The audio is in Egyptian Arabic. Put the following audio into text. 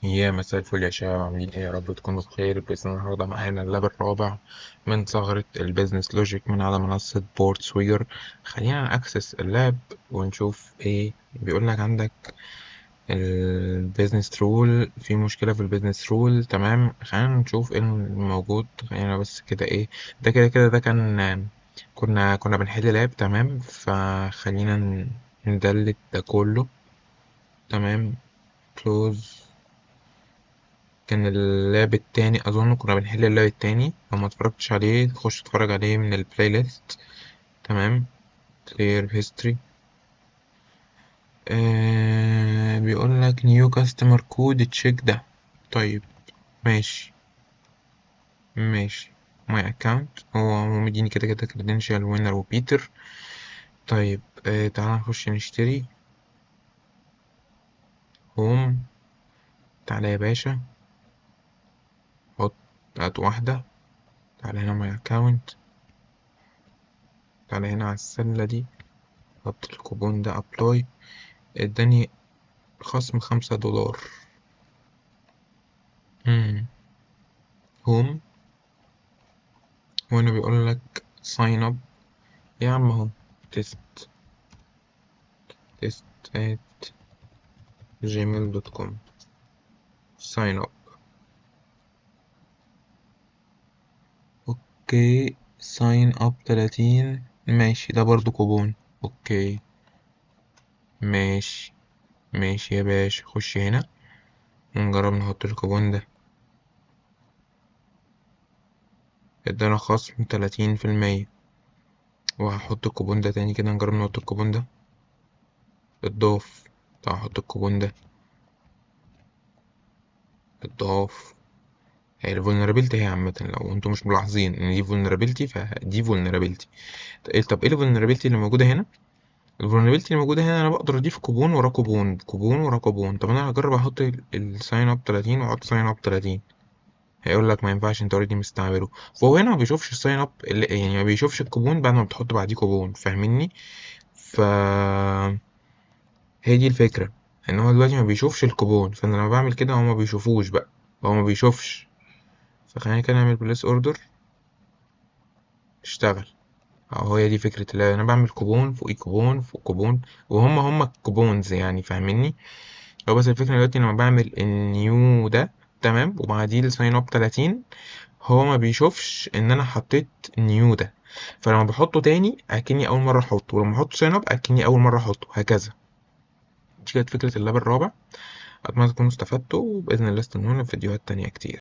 يا مساء الفل يا شباب، عاملين ايه؟ يا رب تكونوا بخير. بإذن الله النهارده معانا ال lab الرابع من ثغرة ال business logic من على منصة PortSwigger. خلينا ن access ال lab ونشوف ايه بيقول لك. عندك ال business rule، في مشكلة في ال business rule. تمام، خلينا نشوف ايه الموجود. خلينا بس كده ايه ده، كده كده ده كان كنا بنحل lab. تمام، فخلينا ن delete ده كله. تمام، close. كان ال lab التاني، أظن كنا بنحل ال lab التاني، لو ما اتفرجتش عليه خش اتفرج عليه من ال playlist. تمام، clear history. بيقول لك new customer code check ده. طيب ماشي ماشي، my account هو مديني كده كده credential winner وبيتر. طيب تعالى نخش نشتري home. تعالى يا باشا، حط هات واحدة. تعالى هنا my account، تعالى هنا على السلة دي، حط الكوبون ده apply، اداني خصم $5. Home، وهنا بيقول لك sign up. يا عم اهو test test at gmail dot com sign up. Okay sign up 30، ماشي، ده برضو كوبون. Okay ماشي ماشي يا باشا، خش هنا ونجرب نحط الكوبون ده، ادانا خصم تلاتين في المية. وهحط الكوبون ده تاني كده، نجرب نحط الكوبون ده، اتضاف. طب هحط الكوبون ده، اتضاف. هي ال vulnerability هي عامة، لو انتوا مش ملاحظين ان دي vulnerability فدي vulnerability. طب ايه ال vulnerability اللي موجودة هنا؟ ال vulnerability اللي موجودة هنا انا بقدر اضيف كوبون ورا كوبون، كوبون ورا كوبون. طب انا هجرب احط ال sign up 30 واحط sign up 30، هيقول لك ما ينفعش، انت already مستعمله. فهو هنا ما بيشوفش ال sign up، يعني ما بيشوفش الكوبون بعد ما بتحط بعديه كوبون، فاهمني؟ ف هي دي الفكرة، ان هو دلوقتي ما بيشوفش الكوبون، فانا لما بعمل كده هو ما بيشوفوش بقى، هو ما بيشوفش. فخلينا كده نعمل place order، اشتغل. اهو هي دي فكرة اللي انا بعمل كوبون فوق كوبون فوق كوبون، وهم هم ال coupons يعني، فاهميني؟ هو بس الفكرة دلوقتي لما بعمل ال new ده، تمام، وبعديه ال sign up 30، هو ما بيشوفش ان انا حطيت new ده، فلما بحطه تاني اكني اول مرة احطه، ولما احط sign up اكني اول مرة احطه، هكذا. دي كانت فكرة ال lab الرابع. اتمنى تكونوا استفدتوا، وباذن الله استنونا في فيديوهات تانية كتير.